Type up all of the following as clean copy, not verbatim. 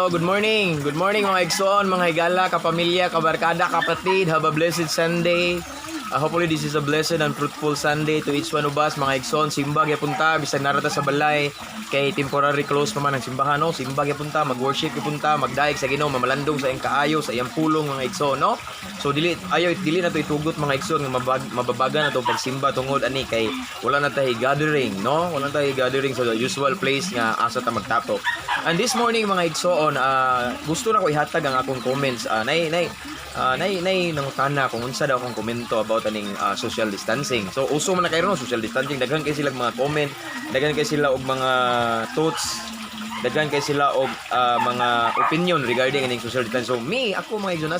So, good morning. Good morning, mga igsoon, mga higala, kapamilya, kabarkada, kapatid. Have a blessed Sunday. Hopefully this is a blessed and fruitful Sunday to each one of us, mga igsoon. Simba gyapon ta, bisag naa ra ta sa balay kay temporary close pa man ang simbahan, no? Simba gyapon ta, mag-worship gyapon ta, magdayeg sa Ginoo, mamalandong sa iyang kaayo, sa iyang pulong, mga igsoon, no? So dili ayo dili na to itugot, mga igsoon, nga mababagan na to pagsimba tungod ani kay wala na tayo gathering, no? Wala na tayo gathering sa the usual place nga asa ta magtapok. And this morning, mga igsoon, gusto na ko ihatag ang akong comments. Nay nangutana kung unsa daw akong komento about aning social distancing. So uso man na kayo, no, social distancing, daghan kay sila mga comment, daghan kay sila og mga thoughts, daghan kay sila og mga opinion regarding aning social distancing. So me, ako, mga igsoon,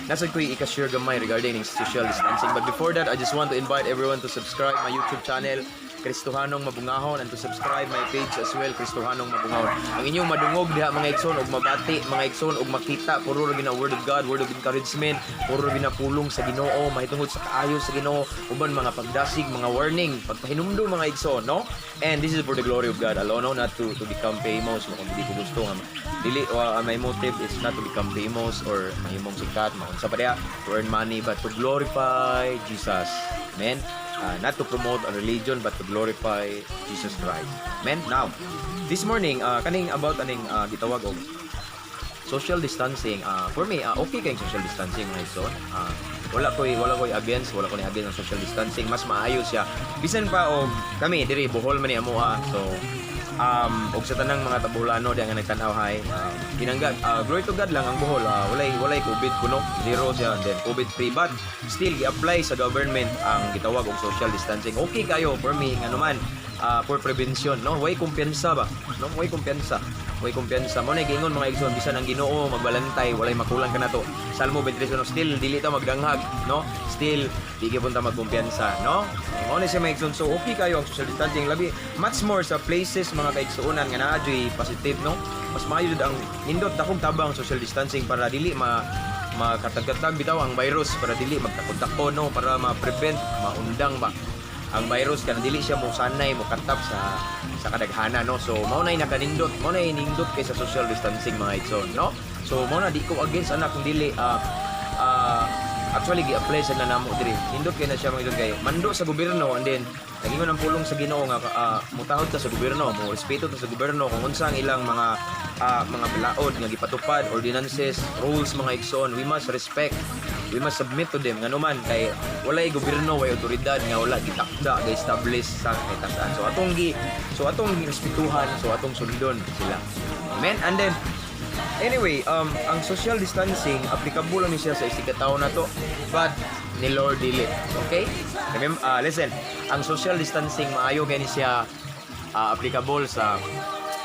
nasad ko'y ika-share gamay regarding aning social distancing. But before that, I just want to invite everyone to subscribe my YouTube channel, Kristohanong Mabungahon, and to subscribe my page as well, Kristohanong Mabungahon. Ang inyong madungog diha, mga igsoon, og mabati, mga igsoon, og makita, puro ra gina word of God, word of encouragement, puro ra gina pulong sa Ginoo, mahitungod sa kaayo sa Ginoo, uban mga pagdasig, mga warning, pagpahinumdum, mga igsoon, no? And this is for the glory of God alone, no? Not to become famous, no? Kung dili ko gusto nga dili my motive is not to become famous or mahimong sikat, maunsa pa diha, to earn money, but to glorify Jesus. Amen. Not to promote a religion but to glorify Jesus Christ. Amen. Now, this morning, kaning about aning gitawag og social distancing, for me, okay kayong social distancing, mga igsoon. Wala ko'y against, wala ko ni against ang social distancing. Mas maayo siya. Bisan pa og kami diri Bohol man ni amoa. So og sa tanang mga taga-Boholano di nga nagtan-aw, hi. Kinangga glory to God lang ang Bohol, walay COVID kuno, zero siya and then COVID free, but still gi-apply sa government ang gitawag og social distancing. Okay kayo for me ngano man for prevention, no? Way kumpiyansa ba, no? Way kumpiyansa, way kumpiyansa. Mo na giingon, mga igsoon, bisan ang Ginoo magbalantay, walay makulang kanato. Salmo 23, no? Still dili ta magdanghag, no? Still di gyud ta magkumpiyansa, no? Mao na siya, mga igsoon. So okay kayo ang social distancing, labi much more sa places, mga kaigsuonan, nga naa juy positive, no? Mas maayo jud ang nindot, dakong tabang social distancing para dili makatagkatag bitaw ang virus, para dili magtakod-takod, no? Para ma-prevent, maundang ba ang virus kana dili siya mo sanay mo katap sa kadaghanan, no? So mao na nakanindot, mao na nindot kay sa social distancing, mga igsoon, no? So mao na, di ko against ana kung dili actually gi-apply sa na namo diri. Nindot kay na siya, mga igsoon, kay mando sa gobyerno. And then nagingon ang pulong sa Ginoo nga mutahod ta sa gobyerno, mo respeto ta sa gobyerno kung unsa ang ilang mga balaod nga gipatupad, ordinances, rules, mga igsoon. We must respect, we must submit to them ngano man kay walay gobyerno, way otoridad nga wala gitakda, ga-establish sa kaitasan. So atong respetuhan, so atong sundon sila. Amen. And then anyway, ang social distancing, applicable lang ni siya sa isigkatawo nato, but ni Lord dili. Okay, remember, listen, ang social distancing maayo kay ni siya applicable sa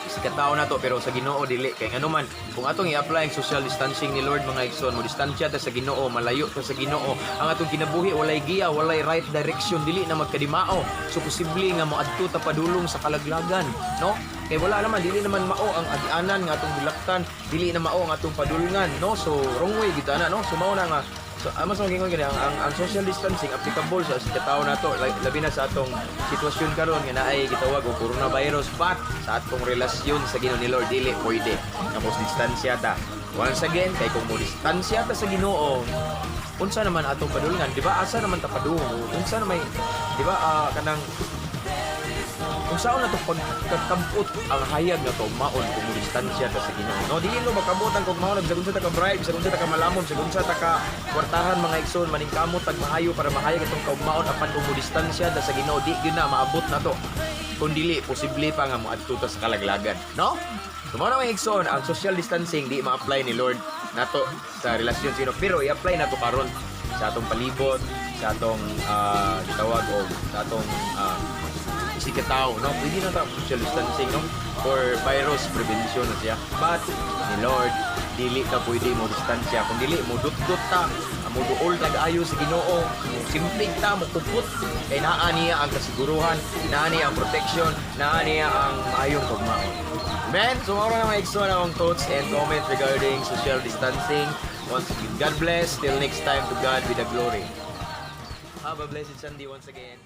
isigkatawo nato, pero sa Ginoo dili, kay ngano man kung atong i-apply ang social distancing ni Lord, mga igsoon, mo distansya ta sa Ginoo, malayo ta sa Ginoo, ang atong kinabuhi walay giya, walay right direction, dili na magkadimao. So posible nga moadto ta padulong sa kalaglagan, no? Kay wala naman, dili naman mao ang agianan nga atong gilaktan, dili na mao ang atong padulngan, no? So wrong way gid na, no? So mao na nga. So, mas magingon gani ang social distancing applicable sa katao nato, labi na sa atong sitwasyon karon nga naay gitawag og coronavirus, but sa atong relasyon sa Ginoo ni Lord, dili pwede nga mo distansya ta. Once again, kay kung mo distansya ta sa Ginoo, unsa naman atong padulngan, di ba? Asa naman ta padungo? Unsa na may, di ba, kanang kung saan na to pagkakabot ang hayag nga kaugmaon kung mo distansya ta sa Ginoo, no? Dili no makabot ang kaugmaon bisag unsa ta ka bright, bisag unsa ta ka malamon, bisag unsa ta ka kwartahan, mga igsoon, maningkamot tag maayo para mahayag atong kaugmaon, apan kung mo distansya ta sa Ginoo, di gyud na maabot na to. Kung dili, posible pa nga moadto ta sa kalaglagan, no? So mao na, mga igsoon, ang social distancing di ma-apply ni Lord nato sa relasyon sa Ginoo, pero i-apply nato karon sa atong palibot, sa atong gitawag og sa atong isigkatao, no? Pwede na ta social distancing, no? For virus prevention na siya. But ni Lord, dili ka pwede mo distansya. Kung dili, mo dut-dut ta, mo duol tag ayo sa Ginoo, mo simplig ta, mo kupot kay naa niya ang kasiguruhan, naa niya ang protection, naa niya ang maayong kaugmaon. Amen. So mao na, mga igsoon, akong thoughts and comments regarding social distancing. Once again, God bless. Till next time, to God be the glory. Have a blessed Sunday once again.